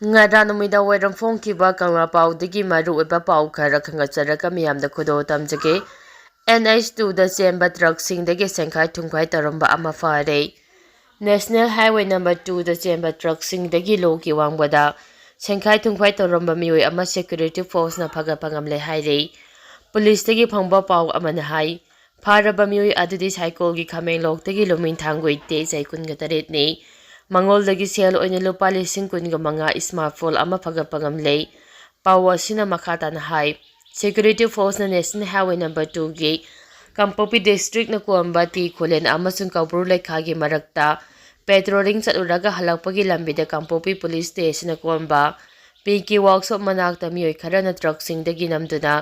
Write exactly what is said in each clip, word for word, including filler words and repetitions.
ꯉꯔꯥꯡ ꯅꯨꯃꯤꯗꯥꯡ ꯋꯥꯏꯔꯝ ꯐꯣꯡꯈꯤꯕ ꯀꯪꯂꯥ ꯄꯥꯎꯗꯒꯤ ꯃꯔꯨꯑꯣꯏꯕ ꯄꯥꯎ ꯈꯔ ꯈꯪꯒꯠꯆꯔꯒ ꯃꯤꯌꯥꯝꯗ ꯈꯨꯗꯣꯜ ꯇꯝꯖꯒꯦ꯫ ꯑꯦꯟ ꯑꯩꯆ ꯇꯨꯗ ꯆꯦꯟꯕ ꯇ꯭ꯔꯛꯁꯤꯡꯗꯒꯤ ꯁꯦꯟꯈꯥꯏ ꯊꯨꯝꯈꯥꯏ ꯇꯧꯔꯝꯕ ꯑꯃ ꯐꯔꯦ꯫ ꯅꯦꯁꯅꯦꯜ ꯍꯥꯏꯋꯦ ꯅꯝꯕꯔ ꯇꯨꯗ ꯆꯦꯟꯕ ꯇ꯭ꯔꯛꯁꯤꯡꯗꯒꯤ ꯂꯣꯛꯀꯤ ꯋꯥꯡꯕꯗ ꯁꯦꯟꯈꯥꯏ ꯊꯨꯝꯈꯥꯏ ꯇꯧꯔꯝꯕ ꯃꯤꯑꯣꯏ ꯑꯃ ꯁꯦꯀ꯭ꯌꯨꯔꯤꯇꯤ ꯐꯣꯔꯁꯅ ꯐꯒꯠꯄ ꯉꯝꯂꯦ ꯍꯥꯏꯔꯤ꯫ ꯄꯨꯂꯤꯁꯇꯒꯤ ꯐꯪꯕ ꯄꯥꯎ ꯑꯃꯅ ꯍꯥꯏ, ꯐꯥꯔꯕ ꯃꯤꯑꯣꯏ ꯑꯗꯨꯗꯤ ꯁꯥꯏꯀꯣꯜꯒꯤ ꯈꯥꯃꯦꯟꯂꯣꯛꯇꯒꯤ ꯂꯨꯃꯤꯟꯊꯥꯡ ꯒꯨꯏꯇꯦ, ꯆꯍꯤ ꯀꯨꯟꯒ ꯇꯔꯦꯠꯅꯤ꯫ ꯃꯉꯣꯟꯗꯒꯤ ꯁꯦꯜ ꯑꯣꯏꯅ ꯂꯨꯄꯥ ꯂꯤꯁꯤꯡ ꯀꯨꯟꯒ ꯃꯉꯥ, ꯏꯁꯃꯥꯔꯠ ꯐꯣꯟ ꯑꯃ ꯐꯒꯠꯄ ꯉꯝꯂꯦ꯫ ꯄꯥꯎ ꯑꯁꯤꯅ ꯃꯈꯥ ꯇꯥꯅ ꯍꯥꯏ, ꯁꯦꯀ꯭ꯌꯨꯔꯤꯇꯤ ꯐꯣꯔꯁꯅ ꯅꯦꯁꯅꯦꯜ ꯍꯥꯏꯋꯦ ꯅꯝꯕꯔ ꯇꯨꯒꯤ ꯀꯥꯡꯄꯣꯛꯄꯤ ꯗꯤꯁꯇ꯭ꯔꯤꯛꯅ ꯀꯣꯟꯕ ꯇꯤ ꯈꯨꯂꯦꯟ ꯑꯃꯁꯨꯡ ꯀꯧꯕ꯭ꯔꯨ ꯂꯩꯈꯥꯒꯤ ꯃꯔꯛꯇ ꯄꯦꯇ꯭ꯔꯣꯂꯤꯡ ꯆꯠꯂꯨꯔꯒ ꯍꯜꯂꯛꯄꯒꯤ ꯂꯝꯕꯤꯗ ꯀꯥꯡꯄꯣꯛꯄꯤ ꯄꯨꯂꯤꯁ ꯁ꯭ꯇꯦꯁꯟꯅ ꯀꯣꯟꯕ ꯄꯤ ꯀꯦ ꯋꯥꯔꯛꯁꯣꯞ ꯃꯅꯥꯛꯇ ꯃꯤꯑꯣꯏ ꯈꯔꯅ ꯇ꯭ꯔꯛꯁꯤꯡꯗꯒꯤ ꯅꯝꯗꯨꯅ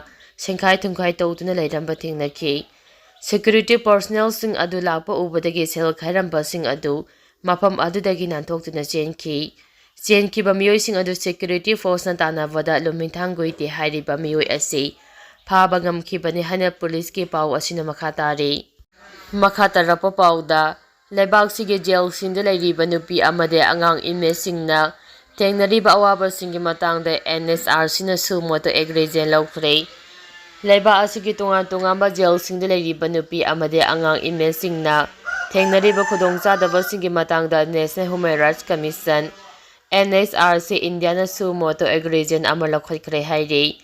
ꯁꯦꯟꯈꯥꯏ ꯊꯨꯝꯈꯥꯏ ꯇꯧꯗꯨꯅ ꯂꯩꯔꯝꯕ ꯊꯦꯡꯅꯈꯤ꯫ ꯁꯦꯀ꯭ꯌꯨꯔꯤꯇꯤ ꯄꯔꯁꯣꯅꯦꯜꯁꯤꯡ ꯑꯗꯨ ꯂꯥꯛꯄ ꯎꯕꯗꯒꯤ ꯁꯦꯜ ꯈꯥꯏꯔꯝꯕꯁꯤꯡ ꯑꯗꯨ ꯃꯐꯝ ꯑꯗꯨꯗꯒꯤ ꯅꯥꯟꯊꯣꯛꯇꯨꯅ ꯆꯦꯟꯈꯤ꯫ ꯆꯦꯟꯈꯤꯕ ꯃꯤꯑꯣꯏꯁꯤꯡ ꯑꯗꯨ ꯁꯦꯀ꯭ꯌꯨꯔꯤꯇꯤ ꯐꯣꯔꯁꯅ ꯇꯥꯟꯅꯕꯗ ꯂꯨꯃꯤꯟꯊꯥꯡ ꯒꯨꯏꯇꯦ ꯍꯥꯏꯔꯤꯕ ꯃꯤꯑꯣꯏ ꯑꯁꯤ ꯐꯥꯕ ꯉꯝꯈꯤꯕꯅꯤ ꯍꯥꯏꯅ ꯄꯨꯂꯤꯁꯀꯤ ꯄꯥꯎ ꯑꯁꯤꯅ ꯃꯈꯥ ꯇꯥꯔꯤ꯫ ꯃꯈꯥ ꯇꯥꯔꯛꯄ ꯄꯥꯎꯗ, ꯂꯩꯕꯥꯛꯁꯤꯒꯤ ꯖꯦꯜꯁꯤꯡꯗ ꯂꯩꯔꯤꯕ ꯅꯨꯄꯤ ꯑꯃꯗꯤ ꯑꯉꯥꯡ ꯏꯟꯃꯦꯠꯁꯤꯡꯅ ꯊꯦꯡꯅꯔꯤꯕ ꯑꯋꯥꯕꯁꯤꯡꯒꯤ ꯃꯇꯥꯡꯗ ꯑꯦꯟ ꯑꯦꯁ ꯑꯥꯔ ꯁꯤꯅ suo motu aggression ꯂꯧꯈ꯭ꯔꯦ꯫ ꯂꯩꯕꯥꯛ ꯑꯁꯤꯒꯤ ꯇꯣꯉꯥꯟ ꯇꯣꯉꯥꯟꯕ ꯖꯦꯜꯁꯤꯡꯗ ꯂꯩꯔꯤꯕ ꯅꯨꯄꯤ ꯑꯃꯗꯤ ꯑꯉꯥꯡ ꯏꯟꯃꯦꯠꯁꯤꯡꯅ ꯊꯦꯡꯅꯔꯤꯕ ꯈꯨꯗꯣꯡꯆꯥꯗꯕꯁꯤꯡꯒꯤ ꯃꯇꯥꯡꯗ National Human Rights Commission, N S R C, ꯏꯟꯗꯤꯌꯥꯅ suo motu aggression ꯑꯃ ꯂꯧꯈꯠꯈ꯭ꯔꯦ ꯍꯥꯏꯔꯤ꯫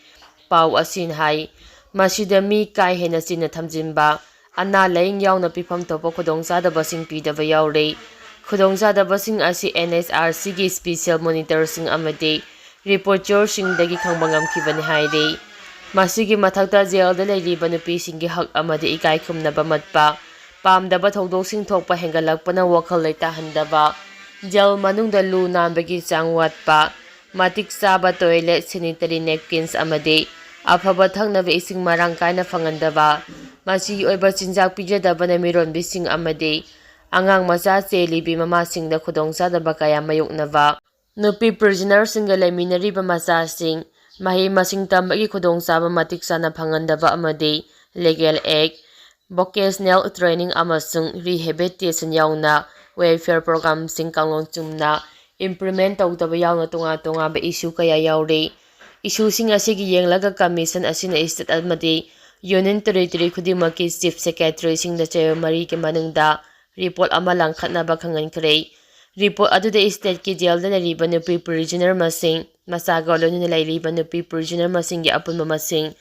ꯄꯥꯎ ꯑꯁꯤꯅ ꯍꯥꯏ, ꯃꯁꯤꯗ ꯃꯤ ꯀꯥ ꯍꯦꯟꯅ ꯆꯤꯟꯅ ꯊꯝꯖꯤꯟꯕ, ꯑꯅꯥ ꯂꯥꯌꯦꯡ ꯌꯥꯎꯅ ꯄꯤꯐꯝ ꯊꯣꯛꯄ ꯈꯨꯗꯣꯡꯆꯥꯗꯕꯁꯤꯡ ꯄꯤꯗꯕ ꯌꯥꯎꯔꯤ꯫ ꯈꯨꯗꯣꯡꯆꯥꯗꯕꯁꯤꯡ ꯑꯁꯤ ꯑꯦꯟ ꯑꯦꯁ ꯑꯥꯔ ꯁꯤꯒꯤ ꯁ꯭ꯄꯤꯁꯦꯜ ꯃꯣꯅꯤꯇꯔꯁꯤꯡ ꯑꯃꯗꯤ ꯔꯤꯄꯣꯔꯇꯔꯁꯤꯡꯗꯒꯤ ꯈꯪꯕ ꯉꯝꯈꯤꯕꯅꯤ ꯍꯥꯏꯔꯤ꯫ ꯃꯁꯤꯒꯤ ꯃꯊꯛꯇ ꯖꯦꯜꯗ ꯂꯩꯔꯤꯕ ꯅꯨꯄꯤꯁꯤꯡꯒꯤ ꯍꯛ ꯑꯃꯗꯤ ꯏꯀꯥꯏ ꯈꯨꯝꯅꯕ ꯃꯠꯄ, ꯄꯥꯝꯗꯕ ꯊꯧꯗꯣꯛꯁꯤꯡ ꯊꯣꯛꯄ ꯍꯦꯟꯒꯠꯂꯛꯄꯅ ꯋꯥꯈꯜ ꯂꯩꯇꯥꯍꯟꯗꯕ, ꯖꯦꯜ ꯃꯅꯨꯡꯗ ꯂꯨ ꯅꯥꯟꯕꯒꯤ ꯆꯥꯡ ꯋꯥꯠꯄ, ꯃꯇꯤꯛ ꯆꯥꯕ toilet, sanitary napkins ꯑꯃꯗꯤ ꯑꯐꯕ ꯊꯛꯅꯕ ꯏꯁꯤꯡ ꯃꯔꯥꯡ ꯀꯥꯏꯅ ꯐꯪꯍꯟꯗꯕ, ꯃꯆꯤ ꯑꯣꯏꯕ ꯆꯤꯟꯖꯥꯛ ꯄꯤꯖꯗꯕꯅ ꯃꯤꯔꯣꯟꯕꯤꯁꯤꯡ ꯑꯃꯗꯤ ꯑꯉꯥꯡ ꯃꯆꯥ ꯆꯦꯜꯂꯤꯕꯤ ꯃꯃꯥꯁꯤꯡꯗ ꯈꯨꯗꯣꯡꯆꯥꯗꯕ ꯀꯌꯥ ꯃꯥꯌꯣꯛꯅꯕ, ꯅꯨꯄꯤ ꯄ꯭ꯔꯤꯖꯅꯔꯁꯤꯡꯒ ꯂꯩꯃꯤꯟꯅꯔꯤꯕ ꯃꯆꯥꯁꯤꯡ ꯃꯍꯩ ꯃꯁꯤꯡ ꯇꯝꯕꯒꯤ ꯈꯨꯗꯣꯡꯆꯥꯕ ꯃꯇꯤꯛ ꯆꯥꯅ ꯐꯪꯍꯟꯗꯕ ꯑꯃꯗꯤ legal aid, vocational training ꯑꯃꯁꯨꯡ rehabilitation ꯌꯥꯎꯅ welfare programꯁꯤꯡ ꯀꯥꯡꯂꯣꯟ ꯆꯨꯝꯅ implement ꯇꯧꯗꯕ ꯌꯥꯎꯅ ꯇꯣꯉꯥꯟ ꯇꯣꯉꯥꯟꯕ issue ꯀꯌꯥ ꯌꯥꯎꯔꯤ꯫ Issueꯁꯤꯡ ꯑꯁꯤꯒꯤ ꯌꯦꯡꯂꯒ commission ꯑꯁꯤꯅ state ꯑꯃꯗꯤ union territory ꯈꯨꯗꯤꯡꯃꯛꯀꯤ chief secretaryꯁꯤꯡꯗ ꯆꯌꯣꯜ ꯃꯔꯤꯒꯤ ꯃꯅꯨꯡꯗ report ꯑꯃ ꯂꯥꯡꯈꯠꯅꯕ ꯈꯪꯍꯟꯈ꯭ꯔꯦ꯫ Report ꯑꯗꯨꯗ stateꯀꯤ jailꯗ ꯂꯩꯔꯤꯕ ꯅꯨꯄꯤ prisoner ꯃꯁꯤꯡ, ꯃꯆꯥꯒ ꯂꯣꯏꯅꯅ ꯂꯩꯔꯤꯕ ꯅꯨꯄꯤ prisoner ꯃꯁꯤꯡꯒꯤ ꯑꯄꯨꯟꯕ ꯃꯁꯤꯡ,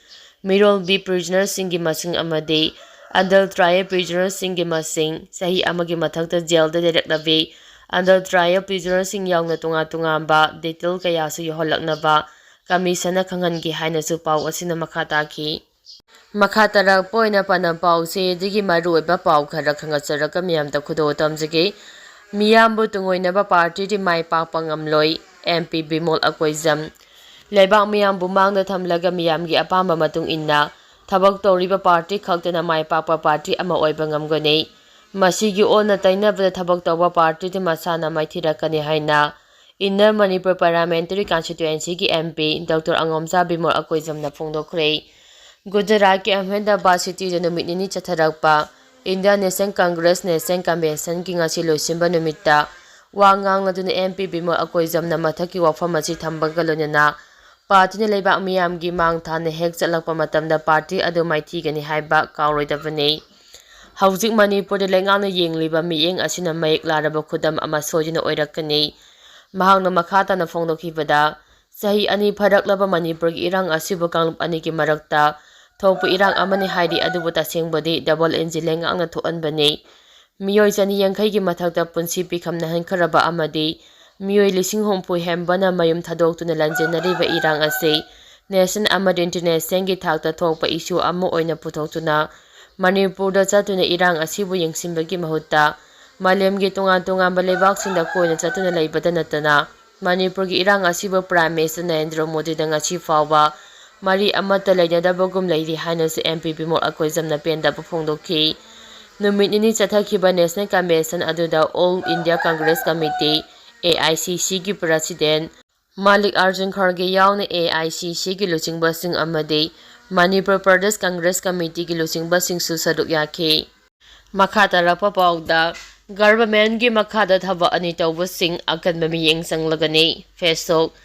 ꯃꯤꯔꯣꯜꯕꯤ prisonerꯁꯤꯡꯒꯤ ꯃꯁꯤꯡ ꯑꯃꯗꯤ adult trial prisonerꯁꯤꯡꯒꯤ ꯃꯁꯤꯡ, ꯆꯍꯤ ꯑꯃꯒꯤ ꯃꯊꯛꯇ jailꯗ ꯂꯩꯔꯛꯂꯕꯤ adult trial prisonerꯁꯤꯡ ꯌꯥꯎꯅ ꯇꯣꯉꯥꯟ ꯇꯣꯉꯥꯟꯕ detail ꯀꯌꯥꯁꯨ ꯌꯧꯍꯜꯂꯛꯅꯕ commissionꯅ ꯈꯪꯍꯟꯈꯤ ꯍꯥꯏꯅꯁꯨ ꯄꯥꯎ ꯑꯁꯤꯅ ꯃꯈꯥ ꯇꯥꯈꯤ꯫ ꯃꯈꯥ ꯇꯥꯔꯛꯄ ꯑꯣꯏꯅ ꯄꯥꯟꯗꯝ ꯄꯥꯎꯆꯦꯗꯒꯤ ꯃꯔꯨꯑꯣꯏꯕ ꯄꯥꯎ ꯈꯔ ꯈꯪꯍꯟꯖꯔꯒ ꯃꯤꯌꯥꯝꯗ ꯈꯨꯗꯣꯜ ꯇꯝꯖꯒꯦ꯫ ꯃꯤꯌꯥꯝꯕꯨ ꯇꯨꯡꯑꯣꯏꯅꯕ partyꯗꯤ ꯃꯥꯏ ꯄꯥꯛꯄ ꯉꯝꯂꯣꯏ, MP ꯕꯤꯃꯣꯜ ꯑꯀꯣꯏꯖꯝ꯫ ꯂꯩꯕꯥꯛ ꯃꯤꯌꯥꯝꯕꯨ ꯃꯥꯡꯗ ꯊꯝꯂꯒ ꯃꯤꯌꯥꯝꯒꯤ ꯑꯄꯥꯝꯕ ꯃꯇꯨꯡ ꯏꯟꯅ ꯊꯕꯛ ꯇꯧꯔꯤꯕ party ꯈꯛꯇꯅ ꯃꯥꯏ ꯄꯥꯛꯄ party ꯑꯃ ꯑꯣꯏꯕ ꯉꯝꯒꯅꯤ꯫ ꯃꯁꯤꯒꯤ ꯑꯣꯟꯅ ꯇꯩꯅꯕꯗ ꯊꯕꯛ ꯇꯧꯕ partyꯗꯤ ꯃꯁꯥꯅ ꯃꯥꯏꯊꯤꯔꯛꯀꯅꯤ ꯍꯥꯏꯅ Inner Manipur Parliamentary Constituencyꯒꯤ MP Doctor ꯑꯉꯣꯝꯆꯥ Bimol ꯑꯀꯣꯏꯖꯝꯅ ꯐꯣꯡꯗꯣꯛꯈ꯭ꯔꯦ꯫ ꯒꯨꯖꯔꯥꯠꯀꯤ ꯑꯍꯃꯦꯗꯕꯥꯗ cityꯗ ꯅꯨꯃꯤꯠ ꯅꯤꯅꯤ ꯆꯠꯊꯔꯛꯄ Indian National Congress National Conventionꯒꯤ ꯉꯁꯤ ꯂꯣꯏꯁꯤꯟꯕ ꯅꯨꯃꯤꯠꯇ ꯋꯥ ꯉꯥꯡꯂꯗꯨꯅ MP ꯕꯤꯃꯣꯜ ꯑꯀꯣꯏꯖꯝꯅ ꯃꯊꯛꯀꯤ ꯋꯥꯐꯝ ꯑꯁꯤ ꯊꯝꯕꯒ ꯂꯣꯏꯅꯅ partyꯅ ꯂꯩꯕꯥꯛ ꯃꯤꯌꯥꯝꯒꯤ ꯃꯥꯡ ꯊꯥꯅ ꯍꯦꯛ ꯆꯠꯂꯛꯄ ꯃꯇꯝꯗ party ꯑꯗꯨ ꯃꯥꯏꯊꯤꯒꯅꯤ ꯍꯥꯏꯕ ꯀꯥꯎꯔꯣꯏꯗꯕꯅꯤ꯫ ꯍꯧꯖꯤꯛ ꯃꯅꯤꯄꯨꯔꯗ ꯂꯩꯉꯥꯛꯅ ꯌꯦꯡꯂꯤꯕ ꯃꯤꯠꯌꯦꯡ ꯑꯁꯤꯅ ꯃꯌꯦꯛ ꯂꯥꯔꯕ ꯈꯨꯗꯝ ꯑꯃ ꯁꯣꯏꯗꯅ ꯑꯣꯏꯔꯛꯀꯅꯤ꯫ ꯃꯍꯥꯛꯅ ꯃꯈꯥ ꯇꯥꯅ ꯐꯣꯡꯗꯣꯛꯈꯤꯕꯗ, ꯆꯍꯤ ꯑꯅꯤ ꯐꯥꯔꯛꯂꯕ ꯃꯅꯤꯄꯨꯔꯒꯤ ꯏꯔꯥꯡ ꯑꯁꯤꯕꯨ ꯀꯥꯡꯂꯨꯞ ꯑꯅꯤꯒꯤ ꯃꯔꯛꯇ ꯊꯣꯛꯄ ꯏꯔꯥꯡ ꯑꯃꯅꯤ ꯍꯥꯏꯔꯤ, ꯑꯗꯨꯕꯨ ꯇꯁꯦꯡꯕꯗꯤ double engine ꯂꯩꯉꯥꯛꯅ ꯊꯣꯛꯍꯟꯕꯅꯤ꯫ ꯃꯤꯑꯣꯏ ꯆꯅꯤ ꯌꯥꯡꯈꯩꯒꯤ ꯃꯊꯛꯇ ꯄꯨꯟꯁꯤ ꯄꯤꯈꯝꯅꯍꯟꯈ꯭ꯔꯕ ꯑꯃꯗꯤ ꯃꯤꯑꯣꯏ ꯂꯤꯁꯤꯡ ꯍꯨꯝꯐꯨ ꯍꯦꯟꯕꯅ ꯃꯌꯨꯝ ꯊꯥꯗꯣꯛꯇꯨꯅ ꯂꯥꯟꯖꯦꯟꯅꯔꯤꯕ ꯏꯔꯥꯡ ꯑꯁꯤ national ꯑꯃꯗꯤ internationalꯒꯤ ꯊꯥꯛꯇ ꯊꯣꯛꯄ issue ꯑꯃ ꯑꯣꯏꯅ ꯄꯨꯊꯣꯛꯇꯨꯅ ꯃꯅꯤꯄꯨꯔꯗ ꯆꯠꯇꯨꯅ ꯏꯔꯥꯡ ꯑꯁꯤꯕꯨ ꯌꯦꯡꯁꯤꯟꯕꯒꯤ ꯃꯍꯨꯠꯇ ꯃꯥꯂꯦꯝꯒꯤ ꯇꯣꯉꯥꯟ ꯇꯣꯉꯥꯟꯕ ꯂꯩꯕꯥꯛꯁꯤꯡꯗ ꯀꯣꯏꯅ ꯆꯠꯇꯨꯅ ꯂꯩꯕꯗ ꯅꯠꯇꯅ ꯃꯅꯤꯄꯨꯔꯒꯤ ꯏꯔꯥꯡ ꯑꯁꯤꯕꯨ Prime Minister ꯅꯔꯦꯟꯗ꯭ꯔ ꯃꯣꯗꯤꯗ ꯉꯁꯤ ꯐꯥꯎꯕ ꯃꯔꯤ ꯑꯃꯠꯇ ꯂꯩꯅꯗꯕꯒꯨꯝ ꯂꯩꯔꯤ ꯍꯥꯏꯅꯁꯨ MP ꯕꯤꯃꯣꯜ ꯑꯀꯣꯏꯖꯝꯅ ꯄꯦꯟꯗꯕ ꯐꯣꯡꯗꯣꯛꯈꯤ꯫ ꯅꯨꯃꯤꯠ ꯅꯤꯅꯤ ꯆꯠꯊꯈꯤꯕ National Convention ꯑꯗꯨꯗ All India Congress Committee, AICCꯒꯤ President ꯃꯥꯂꯤꯛ ꯑꯥꯔꯖꯨꯟ ꯈꯔꯒꯦ ꯌꯥꯎꯅ AICCꯒꯤ ꯂꯨꯆꯤꯡꯕꯁꯤꯡ ꯑꯃꯗꯤ ꯃꯅꯤꯄꯨꯔ ꯄ꯭ꯔꯗꯦꯁ Congress Committeeꯒꯤ ꯂꯨꯆꯤꯡꯕꯁꯤꯡꯁꯨ ꯁꯔꯨꯛ ꯌꯥꯈꯤ꯫ ꯃꯈꯥ ꯇꯥꯔꯛꯄ ꯄꯥꯎꯗ, ꯒꯚꯔꯟꯃꯦꯟꯒꯤ ꯃꯈꯥꯗ ꯊꯕꯛ ꯑꯅꯤ ꯇꯧꯕꯁꯤꯡ ꯑꯀꯟꯕ ꯃꯤꯠꯌꯦꯡ ꯆꯪꯂꯒꯅꯤ꯫ ꯐꯦꯁꯣꯛ꯫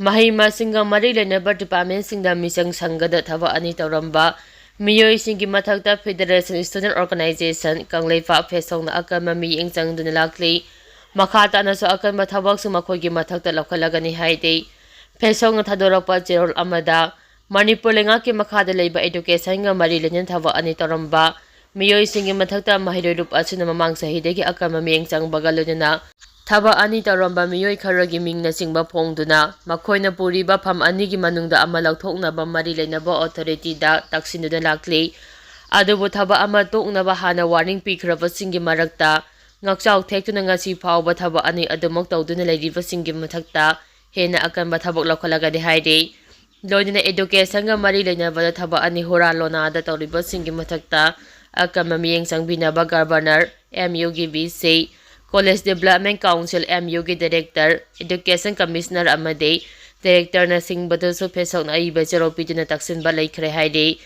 ꯃꯍꯩ ꯃꯁꯤꯡꯒ ꯃꯔꯤ ꯂꯩꯅꯕ ꯗꯤꯄꯥꯔꯠꯃꯦꯟꯁꯤꯡꯗ ꯃꯤꯆꯪ ꯁꯪꯒꯗ ꯊꯕꯛ ꯑꯅꯤ ꯇꯧꯔꯝꯕ ꯃꯤꯑꯣꯏꯁꯤꯡꯒꯤ ꯃꯊꯛꯇ ꯐꯦꯗꯔꯦꯁꯟ ꯁ꯭ꯇꯨꯗꯦꯟ ꯑꯣꯔꯒꯅꯥꯏꯖꯦꯁꯟ ꯀꯪꯂꯩꯄꯥꯛ ꯐꯦꯁꯣꯛꯅ ꯑꯀꯟꯕ ꯃꯤꯠꯌꯦꯡ ꯆꯪꯗꯨꯅ ꯂꯥꯛꯂꯤ꯫ ꯃꯈꯥ ꯇꯥꯅꯁꯨ ꯑꯀꯟꯕ ꯊꯕꯛꯁꯨ ꯃꯈꯣꯏꯒꯤ ꯃꯊꯛꯇ ꯂꯧꯈꯠꯂꯒꯅꯤ ꯍꯥꯏꯔꯤ꯫ ꯐꯦꯁꯣꯛꯅ ꯊꯥꯗꯣꯔꯛꯄ ꯆꯦꯔꯣꯜ ꯑꯃꯗ, ꯃꯅꯤꯄꯨꯔ ꯂꯩꯉꯥꯛꯀꯤ ꯃꯈꯥꯗ ꯂꯩꯕ ꯑꯦꯗꯨꯀꯦꯁꯟꯒ ꯃꯔꯤ ꯂꯩꯅꯅ ꯊꯕꯛ ꯑꯅꯤ ꯇꯧꯔꯝꯕ ꯃꯤꯑꯣꯏꯁꯤꯡꯒꯤ ꯃꯊꯛꯇ ꯃꯍꯩꯔꯣꯏ ꯂꯨꯞ ꯑꯁꯤꯅ ꯃꯃꯥꯡ ꯆꯍꯤꯗꯒꯤ ꯑꯀꯟꯕ ꯃꯤꯠꯌꯦꯡ ꯆꯪꯕꯒ ꯂꯣꯏꯅꯅ ꯊꯕꯛ ꯑꯅꯤ ꯇꯧꯔꯝꯕ ꯃꯤꯑꯣꯏ ꯈꯔꯒꯤ ꯃꯤꯡꯅꯆꯤꯡꯕ ꯐꯣꯡꯗꯨꯅ ꯃꯈꯣꯏꯅ ꯄꯨꯔꯤꯕ ꯐꯝ ꯑꯅꯤꯒꯤ ꯃꯅꯨꯡꯗ ꯑꯃ ꯂꯧꯊꯣꯛꯅꯕ ꯃꯔꯤ ꯂꯩꯅꯕ ꯑꯣꯊꯣꯔꯤꯇꯤꯗ ꯇꯛꯁꯤꯟꯗꯨꯅ ꯂꯥꯛꯂꯤ꯫ ꯑꯗꯨꯕꯨ ꯊꯕꯛ ꯑꯃ ꯇꯣꯛꯅꯕ ꯍꯥꯟꯅ ꯋꯥꯔꯅꯤꯡ ꯄꯤꯈ꯭ꯔꯕꯁꯤꯡꯒꯤ ꯃꯔꯛꯇ ꯉꯥꯛꯆꯥꯎ ꯊꯦꯛꯇꯨꯅ ꯉꯁꯤ ꯐꯥꯎꯕ ꯊꯕꯛ ꯑꯅꯤ ꯑꯗꯨꯃꯛ ꯇꯧꯗꯨꯅ ꯂꯩꯔꯤꯕꯁꯤꯡꯒꯤ ꯃꯊꯛꯇ ꯍꯦꯟꯅ ꯑꯀꯟꯕ ꯊꯕꯛ ꯂꯧꯈꯠꯂꯒꯅꯤ ꯍꯥꯏꯔꯤ꯫ ꯂꯣꯏꯅꯅ ꯑꯦꯗꯨꯀꯦꯁꯟꯒ ꯃꯔꯤ ꯂꯩꯅꯕꯗ ꯊꯕꯛ ꯑꯅꯤ ꯍꯨꯔꯥꯟ ꯂꯣꯅꯥꯗ ꯇꯧꯔꯤꯕꯁꯤꯡꯒꯤ ꯃꯊꯛꯇ ꯑꯀꯟꯕ ꯃꯤꯠꯌꯦꯡ ꯆꯪꯕꯤꯅꯕ ꯒꯕꯔꯅꯔ, ꯑꯦꯝ ꯌꯨꯒꯤ V C, college development council, M ꯌꯨꯒꯤ ꯗꯥꯏꯔꯦꯛꯇꯔ, ꯑꯦꯗꯨꯀꯦꯁꯟ ꯀꯃꯤꯁꯅꯔ ꯑꯃꯗꯤ ꯗꯥꯏꯔꯦꯛꯇꯔꯅꯆꯤꯡꯕꯗꯁꯨ ꯐꯦꯁꯣꯛꯅ ꯑꯏꯕ ꯆꯦꯔꯣꯜ ꯄꯤꯗꯨꯅ ꯇꯛꯁꯤꯟꯕ ꯂꯩꯈ꯭ꯔꯦ ꯍꯥꯏꯔꯤ꯫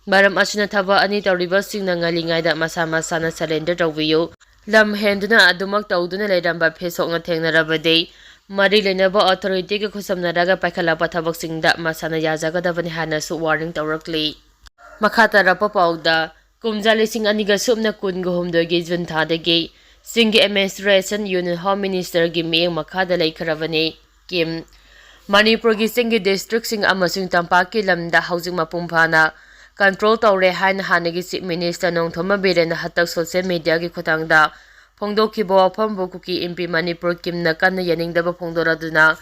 ꯃꯔꯝ ꯑꯁꯤꯅ ꯊꯕꯛ ꯑꯅꯤ ꯇꯧꯔꯤꯕꯁꯤꯡꯅ ꯉꯜꯂꯤꯉꯩꯗ ꯃꯁꯥ ꯃꯁꯥꯅ ꯁꯔꯦꯟꯗꯔ ꯇꯧꯕꯤꯌꯨ꯫ ꯂꯝ ꯍꯦꯟꯗꯨꯅ ꯑꯗꯨꯃꯛ ꯇꯧꯗꯨꯅ ꯂꯩꯔꯝꯕ ꯐꯦꯁꯣꯛꯅ ꯊꯦꯡꯅꯔꯕꯗꯤ ꯃꯔꯤ ꯂꯩꯅꯕ ꯑꯣꯊꯣꯔꯤꯇꯤꯒ ꯈꯨꯠꯁꯝꯅꯔꯒ ꯄꯥꯏꯈꯠꯂꯛꯄ ꯊꯕꯛꯁꯤꯡꯗ ꯃꯁꯥꯅ ꯌꯥꯖꯒꯗꯕꯅꯤ ꯍꯥꯏꯅꯁꯨ ꯋꯥꯔꯅꯤꯡ ꯇꯧꯔꯛꯂꯤ꯫ ꯃꯈꯥ ꯇꯥꯔꯛꯄ ꯄꯥꯎꯗ, ꯀꯨꯝꯖꯥ ꯂꯤꯁꯤꯡ ꯑꯅꯤꯒ ꯁꯨꯞꯅ ꯀꯨꯟꯒ ꯍꯨꯝꯗꯣꯏꯒꯤ ꯖꯨꯟ ꯊꯥꯗꯒꯤ ꯆꯤꯡꯒꯤ ꯑꯦꯗꯃꯤꯅꯤꯁꯇ꯭ꯔꯦꯁꯟ ꯌꯨꯅꯤꯌꯟ ꯍꯣꯝ ꯃꯤꯅꯤꯁꯇꯔꯒꯤ ꯃꯤꯠꯌꯦꯡ ꯃꯈꯥꯗ ꯂꯩꯈ꯭ꯔꯕꯅꯤ꯫ ꯀꯤꯝ꯫ ꯃꯅꯤꯄꯨꯔꯒꯤ ꯆꯤꯡꯒꯤ ꯗꯤꯁꯇ꯭ꯔꯤꯛꯁꯤꯡ ꯑꯃꯁꯨꯡ ꯇꯝꯄꯥꯛꯀꯤ ꯂꯝꯗ ꯍꯧꯖꯤꯛ ꯃꯄꯨꯡ ꯐꯥꯅ ꯀꯟꯇ꯭ꯔꯣꯜ ꯇꯧꯔꯦ ꯍꯥꯏꯅ ꯍꯥꯟꯅꯒꯤ ꯆꯤꯐ ꯃꯤꯅꯤꯁꯇꯔ ꯅꯣꯡꯊꯣꯝꯕꯝ ꯕꯤꯔꯦꯟꯅ ꯍꯟꯗꯛ ꯁꯣꯁꯤꯌꯦꯜ ꯃꯤꯗꯤꯌꯥꯒꯤ ꯈꯨꯠꯊꯥꯡꯗ ꯐꯣꯡꯗꯣꯛꯈꯤꯕ ꯋꯥꯐꯝꯕꯨ ꯀꯨꯀꯤ ꯏꯟꯄꯤ ꯃꯅꯤꯄꯨꯔ ꯀꯤꯝꯅ ꯀꯟꯅ ꯌꯥꯅꯤꯡꯗꯕ ꯐꯣꯡꯗꯣꯔꯗꯨꯅ,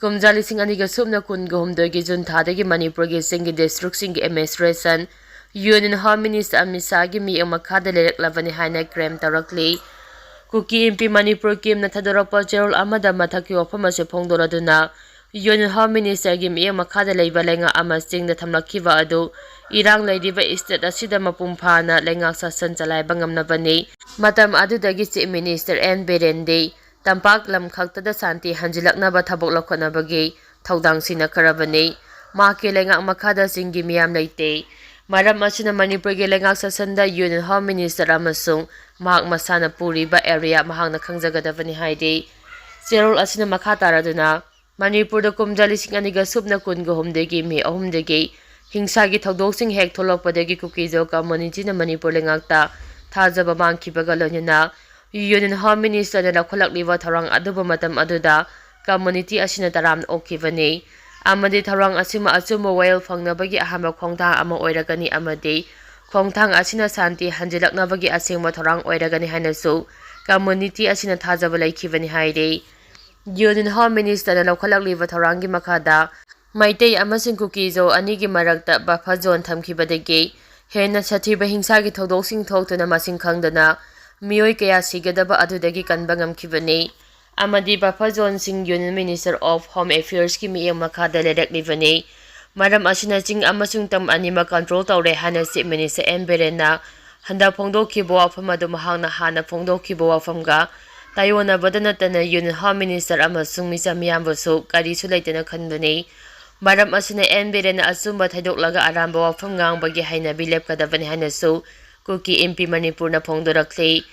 ꯀꯨꯝꯖꯥ ꯂꯤꯁꯤꯡ ꯑꯅꯤꯒ ꯁꯨꯞꯅ ꯀꯨꯟꯒ ꯍꯨꯝꯗꯣꯏꯒꯤ ꯖꯨꯟ ꯊꯥꯗꯒꯤ ꯃꯅꯤꯄꯨꯔꯒꯤ ꯆꯤꯡꯒꯤ ꯗꯤꯁꯇ꯭ꯔꯤꯛꯁꯤꯡꯒꯤ administration union home minister Amit ꯁꯥꯍꯒꯤ ꯃꯤꯠꯌꯦꯡ ꯃꯈꯥꯗ ꯂꯩꯔꯛꯂꯕꯅꯤ ꯍꯥꯏꯅ ꯀ꯭ꯂꯦꯝ ꯇꯧꯔꯛꯂꯤ꯫ ꯀꯨꯀꯤ ꯏꯟꯄꯤ ꯃꯅꯤꯄꯨꯔ ꯀꯤꯝꯅ ꯊꯥꯗꯣꯔꯛꯄ ꯆꯦꯔꯣꯜ ꯑꯃꯗ ꯃꯊꯛꯀꯤ ꯋꯥꯐꯝ ꯑꯁꯤ ꯐꯣꯡꯗꯣꯔꯗꯨꯅ, ꯌꯨꯅꯤꯌꯟ ꯍꯣꯝ ꯃꯤꯅꯤꯁꯇꯔꯒꯤ ꯃꯤꯠꯌꯦꯡ ꯃꯈꯥꯗ ꯂꯩꯕ ꯂꯩꯉꯥꯛ ꯑꯃ ꯆꯤꯡꯗ ꯊꯝꯂꯛꯈꯤꯕ ꯑꯗꯨ ꯏꯔꯥꯡ ꯂꯩꯔꯤꯕ ꯁ꯭ꯇꯦꯠ ꯑꯁꯤꯗ ꯃꯄꯨꯡ ꯐꯥꯅ ꯂꯩꯉꯥꯛ ꯁꯥꯁꯟ ꯆꯂꯥꯏꯕ ꯉꯝꯅꯕꯅꯤ꯫ ꯃꯇꯝ ꯑꯗꯨꯗꯒꯤ ꯆꯤꯐ ꯃꯤꯅꯤꯁꯇꯔ ꯑꯦꯟ ꯕꯤꯔꯦꯟꯗꯤ ꯇꯝꯄꯥꯛ ꯂꯝ ꯈꯛꯇꯗ ꯁꯥꯟꯇꯤ ꯍꯟꯖꯤꯜꯂꯛꯅꯕ ꯊꯕꯛ ꯂꯧꯈꯠꯅꯕꯒꯤ ꯊꯧꯗꯥꯡ ꯁꯤꯟꯅꯈ꯭ꯔꯕꯅꯤ꯫ ꯃꯍꯥꯛꯀꯤ ꯂꯩꯉꯥꯛ ꯃꯈꯥꯗ ꯆꯤꯡꯒꯤ ꯃꯤꯌꯥꯝ ꯂꯩꯇꯦ꯫ ꯃꯔꯝ ꯑꯁꯤꯅ ꯃꯅꯤꯄꯨꯔꯒꯤ ꯂꯩꯉꯥꯛ ꯁꯦꯁꯟꯗ Union Home Minister ꯑꯃꯁꯨꯡ ꯃꯍꯥꯛ ꯃꯁꯥꯅ ꯄꯨꯔꯤꯕ area ꯃꯍꯥꯛꯅ ꯈꯪꯖꯒꯗꯕꯅꯤ ꯍꯥꯏꯔꯤ꯫ ꯆꯦꯔꯣꯜ ꯑꯁꯤꯅ ꯃꯈꯥ ꯇꯥꯔꯗꯨꯅ, ꯃꯅꯤꯄꯨꯔꯗ ꯀꯨꯝꯖꯥ ꯂꯤꯁꯤꯡ ꯑꯅꯤꯒ ꯁꯨꯞꯅ ꯀꯨꯟꯒ ꯍꯨꯝꯗꯒꯤ ꯃꯦ ꯑꯍꯨꯝꯗꯒꯤ ꯍꯤꯡꯁꯥꯒꯤ ꯊꯧꯗꯣꯛꯁꯤꯡ ꯍꯦꯛ ꯊꯣꯛꯂꯛꯄꯗꯒꯤ ꯀꯨꯀꯤꯖꯣ community ꯅ ꯃꯅꯤꯄꯨꯔ ꯂꯩꯉꯥꯛꯇ ꯊꯥꯖꯕ ꯃꯥꯡꯈꯤꯕꯒ ꯂꯣꯏꯅꯅ Union Home Minister ꯅ ꯂꯧꯈꯠꯂꯛꯂꯤꯕ ꯊꯧꯔꯥꯡ ꯑꯗꯨꯕꯨ ꯃꯇꯝ ꯑꯗꯨꯗ community ꯑꯁꯤꯅ ꯇꯔꯥꯝꯅ ꯑꯣꯛꯈꯤꯕꯅꯤ ꯑꯃꯗꯤ ꯊꯧꯔꯥꯡ ꯑꯁꯤꯃ ꯑꯆꯨꯝꯕ ꯋꯥꯌꯦꯜ ꯐꯪꯅꯕꯒꯤ ꯑꯍꯥꯟꯕ ꯈꯣꯡꯊꯥꯡ ꯑꯃ ꯑꯣꯏꯔꯒꯅꯤ ꯑꯃꯗꯤ ꯈꯣꯡꯊꯥꯡ ꯑꯁꯤꯅ ꯁꯥꯟꯇꯤ ꯍꯟꯖꯤꯜꯂꯛꯅꯕꯒꯤ ꯑꯁꯦꯡꯕ ꯊꯧꯔꯥꯡ ꯑꯣꯏꯔꯒꯅꯤ ꯍꯥꯏꯅꯁꯨ community ꯑꯁꯤꯅ ꯊꯥꯖꯕ ꯂꯩꯈꯤꯕꯅꯤ ꯍꯥꯏꯔꯤ꯫ Union Home Minister ꯅ ꯂꯧꯈꯠꯂꯛꯂꯤꯕ ꯊꯧꯔꯥꯡꯒꯤ ꯃꯈꯥꯗ ꯃꯩꯇꯩ ꯑꯃꯁꯨꯡ ꯀꯨꯀꯤꯖꯣ ꯑꯅꯤꯒꯤ ꯃꯔꯛꯇ buffer zone ꯊꯝꯈꯤꯕꯗꯒꯤ ꯍꯦꯟꯅ ꯁꯥꯊꯤꯕ ꯍꯤꯡꯁꯥꯒꯤ ꯊꯧꯗꯣꯛꯁꯤꯡ ꯊꯣꯛꯇꯨꯅ ꯃꯁꯤꯡ ꯈꯪꯗꯅ ꯃꯤꯑꯣꯏ ꯀꯌꯥ ꯁꯤꯒꯗꯕ ꯑꯗꯨꯗꯒꯤ ꯀꯟꯕ ꯉꯝꯈꯤꯕꯅꯤ ꯑꯃꯗꯤ buffer zone ꯁꯤꯡ Union Minister of Home Affairs ꯀꯤ ꯃꯤꯠꯌꯦꯡ ꯃꯈꯥꯗ ꯂꯩꯔꯛꯂꯤꯕꯅꯤ꯫ ꯃꯔꯝ ꯑꯁꯤꯅ ꯆꯤꯡ ꯑꯃꯁꯨꯡ ꯇꯝ ꯑꯅꯤꯃꯛ control ꯇꯧꯔꯦ ꯍꯥꯏꯅ Chief Minister ꯑꯦꯟ ꯕꯤꯔꯦꯟꯅ ꯍꯟꯗꯛ ꯐꯣꯡꯗꯣꯛꯈꯤꯕ ꯋꯥꯐꯝ ꯑꯗꯨ ꯃꯍꯥꯛꯅ ꯍꯥꯟꯅ ꯐꯣꯡꯗꯣꯛꯈꯤꯕ ꯋꯥꯐꯝꯒ ꯇꯥꯏꯑꯣꯟꯅꯕꯗ ꯅꯠꯇꯅ Union Home Minister ꯑꯃꯁꯨꯡ ꯃꯤꯆꯝ ꯃꯤꯌꯥꯝꯕꯨꯁꯨ ꯀꯔꯤꯁꯨ ꯂꯩꯇꯅ ꯈꯟꯕꯅꯤ꯫ ꯃꯔꯝ ꯑꯁꯤꯅ ꯑꯦꯟ ꯕꯤꯔꯦꯟꯅ ꯑꯆꯨꯝꯕ ꯊꯩꯗꯣꯛꯂꯒ ꯑꯔꯥꯟꯕ ꯋꯥꯐꯝ ꯉꯥꯡꯕꯒꯤ ꯍꯩꯅꯕꯤ ꯂꯦꯞꯀꯗꯕꯅꯤ ꯍꯥꯏꯅꯁꯨ ꯀꯨꯀꯤ MP ꯃꯅꯤꯄꯨꯔꯅ ꯐꯣꯡꯗꯣꯔꯛꯂꯤ꯫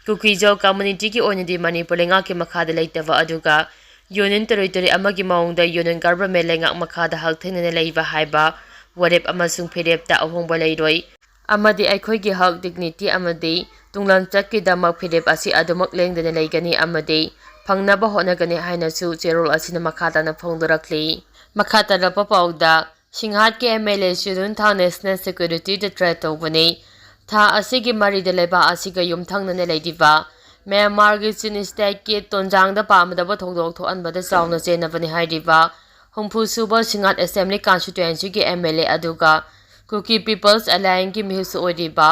ꯀꯨꯀꯤꯖꯣ community ꯒꯤ ꯑꯣꯏꯅꯗꯤ ꯃꯅꯤꯄꯨꯔ ꯂꯩꯉꯥꯛꯀꯤ ꯃꯈꯥꯗ ꯂꯩꯇꯕ ꯑꯗꯨꯒ Union Territory ꯑꯃꯒꯤ ꯃꯑꯣꯡꯗ Union Government ꯂꯩꯉꯥꯛ ꯃꯈꯥꯗ ꯍꯛꯊꯦꯡꯅꯅ ꯂꯩꯕ ꯍꯥꯏꯕ ꯋꯥꯔꯦꯞ ꯑꯃꯁꯨꯡ ꯐꯤꯔꯦꯞꯇ ꯑꯍꯣꯡꯕ ꯂꯩꯔꯣꯏ ꯑꯃꯗꯤ ꯑꯩꯈꯣꯏꯒꯤ ꯍꯛ, dignity ꯑꯃꯗꯤ ꯇꯨꯡꯂꯝꯆꯠꯀꯤꯗꯃꯛ ꯐꯤꯔꯦꯞ ꯑꯁꯤ ꯑꯗꯨꯃꯛ ꯂꯦꯡꯗꯅ ꯂꯩꯒꯅꯤ ꯑꯃꯗꯤ ꯐꯪꯅꯕ ꯍꯣꯠꯅꯒꯅꯤ ꯍꯥꯏꯅꯁꯨ ꯆꯦꯔꯣꯜ ꯑꯁꯤꯅ ꯃꯈꯥ ꯇꯥꯅ ꯐꯣꯡꯗꯣꯔꯛꯂꯤ꯫ ꯃꯈꯥ ꯇꯥꯔꯛꯄ ꯄꯥꯎꯗ, ꯁꯤꯡꯍꯥꯠꯀꯤ MLA ꯆꯤꯔꯨꯟ ꯊꯥꯡ national security ꯗ threat ꯇꯧꯕꯅꯤ꯫ ꯊꯥ ꯑꯁꯤꯒꯤ ꯃꯔꯤꯗ ꯂꯩꯕꯥꯛ ꯑꯁꯤꯒ ꯌꯨꯝꯊꯪꯅꯅ ꯂꯩꯔꯤꯕ ꯃ꯭ꯌꯥꯟꯃꯥꯔꯒꯤ ꯆꯤꯟ state ꯀꯤ ꯇꯣꯟꯖꯥꯡꯗ ꯄꯥꯝꯗꯕ ꯊꯧꯗꯣꯛ ꯊꯣꯛꯍꯟꯕꯗ ꯆꯥꯎꯅ ꯆꯦꯟꯅꯕꯅꯤ ꯍꯥꯏꯔꯤꯕ ꯍꯨꯝꯐꯨ ꯁꯨꯕ ꯁꯤꯡꯍꯥꯠ Assembly Constituency ꯒꯤ MLA ꯑꯗꯨꯒ Kuki People's Alliance ꯀꯤ ꯃꯤꯍꯨꯠꯁꯨ ꯑꯣꯏꯔꯤꯕ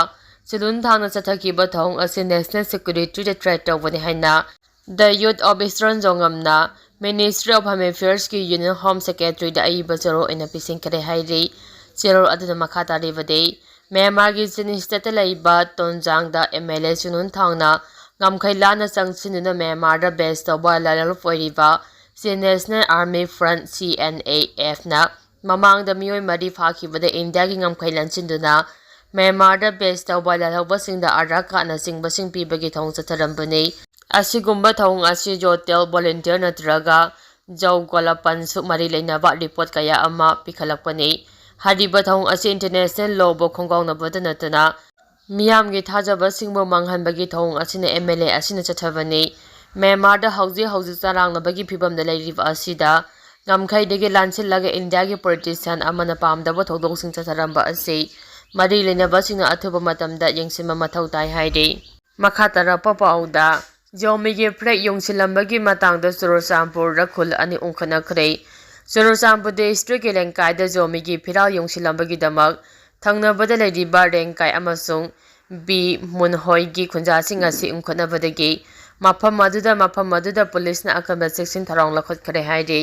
ꯆꯤꯔꯨꯟ ꯊꯥꯡꯅ ꯆꯠꯊꯈꯤꯕ ꯊꯧꯑꯣꯡ ꯑꯁꯤ national security ꯗ threat ꯇꯧꯕꯅꯤ ꯍꯥꯏꯅ The Youth of Eastern ꯖꯣꯉꯝꯅ Ministry of Home Affairs ꯀꯤ Union Home Secretary ꯗ ꯑꯏꯕ ꯆꯦꯔꯣꯜ ꯑꯣꯏꯅ ꯄꯤꯁꯤꯟꯈ꯭ꯔꯦ ꯍꯥꯏꯔꯤ꯫ ꯆꯦꯔꯣꯜ ꯑꯗꯨꯅ ꯃꯈꯥ ꯇꯥꯔꯤꯕꯗꯤ, ꯃ꯭ꯌꯥꯟꯃꯥꯔꯒꯤ ꯆꯤꯟ state ꯇ ꯂꯩꯕ ꯇꯣꯟꯖꯥꯡꯗ MLA ꯆꯤꯔꯨꯟ ꯊꯥꯡꯅ ꯉꯝꯈꯩ ꯂꯥꯟꯅ ꯆꯪꯁꯤꯟꯗꯨꯅ ꯃ꯭ꯌꯥꯟꯃꯥꯔꯗ base ꯇꯧꯕ ꯂꯥꯜꯍꯧꯂꯨꯞ ꯑꯣꯏꯔꯤꯕ Chin National Army Front, C N A F ꯅ ꯃꯃꯥꯡꯗ ꯃꯤꯑꯣꯏ ꯃꯔꯤ ꯐꯥꯈꯤꯕꯗ ꯏꯟꯗꯤꯌꯥꯒꯤ ꯉꯝꯈꯩ ꯂꯟꯁꯤꯟꯗꯨꯅ ꯃ꯭ꯌꯥꯟꯃꯥꯔꯗ ꯕꯦꯁ ꯇꯧꯕ ꯂꯥꯜꯍꯧꯕꯁꯤꯡꯗ ꯑꯔꯥꯀꯥꯠꯅꯆꯤꯡꯕꯁꯤꯡ ꯄꯤꯕꯒꯤ ꯊꯧꯑꯣꯡ ꯆꯠꯊꯔꯝꯕꯅꯤ꯫ ꯑꯁꯤꯒꯨꯝꯕ ꯊꯧꯑꯣꯡ ꯑꯁꯤ ꯖꯣꯇꯦꯜ ꯚꯣꯂꯨꯟꯇꯤꯌꯔ ꯅꯠꯇ꯭ꯔꯒ ꯖꯧ ꯒꯣꯂꯥꯄꯟꯁꯨ ꯃꯔꯤ ꯂꯩꯅꯕ ꯔꯤꯄꯣꯔꯠ ꯀꯌꯥ ꯑꯃ ꯄꯤꯈꯠꯂꯛꯄꯅꯤ꯫ ꯍꯥꯏꯔꯤꯕ ꯊꯧꯑꯣꯡ ꯑꯁꯤ ꯏꯟꯇꯔꯅꯦꯁꯅꯦꯜ ꯂꯣꯕꯨ ꯈꯣꯡꯒꯥꯎꯅꯕꯇ ꯅꯠꯇꯅ ꯃꯤꯌꯥꯝꯒꯤ ꯊꯥꯖꯕꯁꯤꯡꯕꯨ ꯃꯥꯡꯍꯟꯕꯒꯤ ꯊꯧꯑꯣꯡ ꯑꯁꯤꯅ ꯑꯦꯝ ꯑꯦꯜ ꯑꯦ ꯑꯁꯤꯅ ꯆꯠꯊꯕꯅꯤ꯫ ꯃ꯭ꯌꯥꯟꯃꯥꯔꯗ ꯍꯧꯖꯤꯛ ꯍꯧꯖꯤꯛ ꯆꯔꯥꯡꯅꯕꯒꯤ ꯐꯤꯕꯝꯗ ꯂꯩꯔꯤꯕ ꯑꯁꯤꯗ ꯉꯝꯈꯩꯗꯒꯤ ꯂꯥꯟꯁꯤꯜꯂꯒ ꯏꯟꯗꯤꯌꯥꯒꯤ ꯄꯣꯂꯤꯇꯤꯁꯤꯌꯥꯟ ꯑꯃꯅ ꯄꯥꯝꯗꯕ ꯊꯧꯗꯣꯛꯁꯤꯡ ꯆꯠꯊꯔꯝꯕ ꯑꯁꯤ ꯃꯔꯤ ꯂꯩꯅꯕꯁꯤꯡꯅ ꯑꯊꯨꯕ ꯃꯇꯝꯗ ꯌꯦꯡꯁꯤꯟꯕ ꯃꯊꯧ ꯇꯥꯏ ꯍꯥꯏꯔꯤ꯫ ꯃꯈꯥ ꯇꯥꯔꯛꯄ ꯄꯥꯎꯗ, ꯖꯣꯃꯤꯒꯤ ꯐ꯭ꯂꯦꯒ ꯌꯨꯡꯁꯤꯜꯂꯝꯕꯒꯤ ꯃꯇꯥꯡꯗ ꯆꯨꯔꯆꯥꯟꯄꯨꯔꯗ ꯈꯨꯜ ꯑꯅꯤ ꯎꯪꯈꯠꯅꯈ꯭ꯔꯦ꯫ ꯆꯨꯔꯆꯥꯟꯄꯨꯔ ꯗꯤꯁꯇ꯭ꯔꯤꯛꯀꯤ ꯂꯦꯡꯀꯥꯏꯗ ꯖꯣꯃꯤꯒꯤ ꯐꯤꯔꯥꯜ ꯌꯨꯡꯁꯤꯜꯂꯝꯕꯒꯤꯗꯃꯛ ꯊꯪꯅꯕꯗ ꯂꯩꯔꯤꯕ ꯔꯦꯡꯀꯥꯏ ꯑꯃꯁꯨꯡ ꯕꯤ ꯃꯨꯟꯍꯣꯏꯒꯤ ꯈꯨꯟꯖꯥꯁꯤꯡ ꯑꯁꯤ ꯎꯪꯈꯠꯅꯕꯗꯒꯤ ꯃꯐꯝ ꯑꯗꯨꯗ, ꯃꯐꯝ ꯑꯗꯨꯗ ꯄꯨꯂꯤꯁꯅ ꯑꯀꯟꯕ ꯆꯦꯛꯁꯤꯟ ꯊꯧꯔꯥꯡ ꯂꯧꯈꯠꯈ꯭ꯔꯦ ꯍꯥꯏꯔꯤ꯫